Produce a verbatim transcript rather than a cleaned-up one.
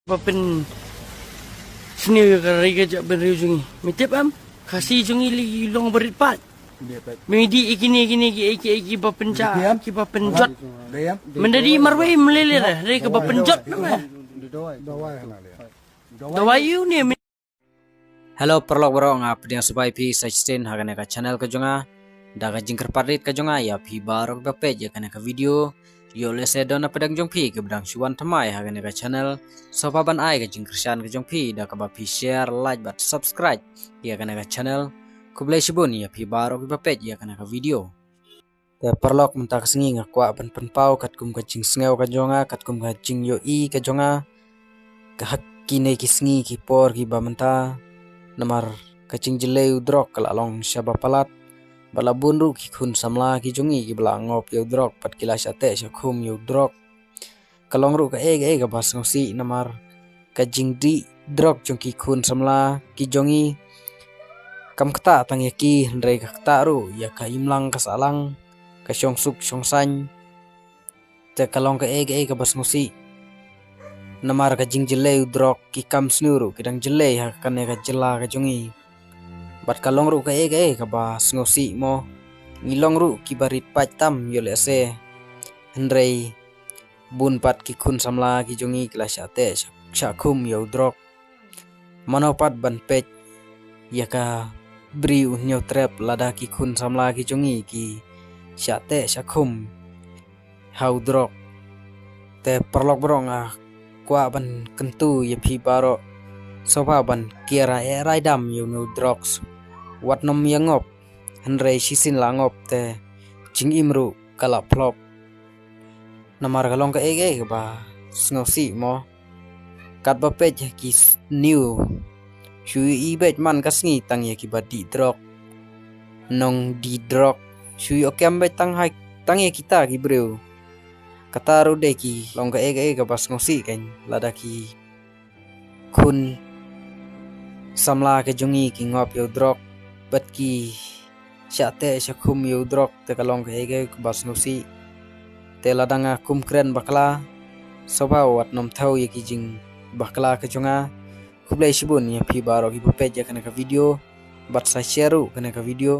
Ba pynsniew ïa ka ri ka jaitbynriew jong ngi. Me tip em? Khasi jong ngi la long barit pat. Me dih ïa kine, kine ki, ki, ki ba pynjah, ki ba pynjot. Mynda dih marwei mlele re, re ka ba pynjot. Dawai ïa u ne. Hello paralok baroh, nga pdiang sngewbha ïa phi sa shisien ha kane ka channel ka jong nga. Da ka jingkyrpad rit ka jong nga ïa phi baroh kiba peit ïa kane ka video. Ïoh lehse don na pdeng jong phi kiba dang shu wan thymmai ha kane ka channel, sngewbha ban ai ka jingkyrshan ka jong phi da kaba phi share, like bad subscribe ïa kane ka channel. Khublei shibun ïa phi baroh kiba peit ïa kane ka video. Te paralok, mynta ka sngi nga kwah ban pynpaw katkum ka jingsngew ka jong nga, katkum ka jingïohi ka jong nga. Ka ha kine ki sngi ki por kiba mynta, namar ka jingjyllei u drok ka la long shaba palat. Bad la bun ruh ki khun samla ki jong ngi kiba la ngop ïa u drok bad ki la shah teh shah khum ïa u drok. Ka long ruh kaei kaei kaba sngewsih namar ka jingdih drok jong ki khun samla ki jong ngi kam ktah tang ïa ki, hynrei ka ktah ruh ïa ka imlang ka sahlang, ka shongsuk shongsaiñ. Te ka long kaei kaei kaba sngewsih namar ka jingjyllei u drok, ki kam sniew ruh ki dang jyllei ha kane ka jylla ka jong ngi. Bad ka long ruh kaei kaei kaba sngewsih mo. Ngi long ruh kiba rit paid tam ïoh lehse, hynrei bun pat ki khun samla ki jong ngi ki la shah teh shah, shah khum ïa u drok. Mano pat ban peit ïa ka bri u hynñiewtrep lada ki khun samla ki jong ngi ki shah teh shah khum ha u drok. Te paralok baroh, nga kwah ban kyntu ïa phi baroh, sngewbha ban kiar eh rai dam ïa une u drok. Wat nym ïa ngop, hynrei shisien la ngop te jingim ruh ka la phlop. Namar ka long kaei kaei kaba sngewsih mo. Katba peit ha ki s-, news, shu ïohi beit man ka sngi tang ïa kiba dih drok, nongdih drok. Shu ïoh kem beit tang ha, tang ïa kita ki briew. Kata ruh dei ka long kaei kaei kaba sngewsih kan, lada ki khun samla ki jong ngi ki ngop ïa u drok bad ki shah teh shah khum ïa u drok, te ka long kaei kaei kaba sngewsih. Te lada nga kum kren bakla, sngewbha wat nym thew ïa ki jingbakla ka jong nga. Khublei shibun ïa phi baroh kiba peit ïa kane ka video bad sa share ruh kane ka video.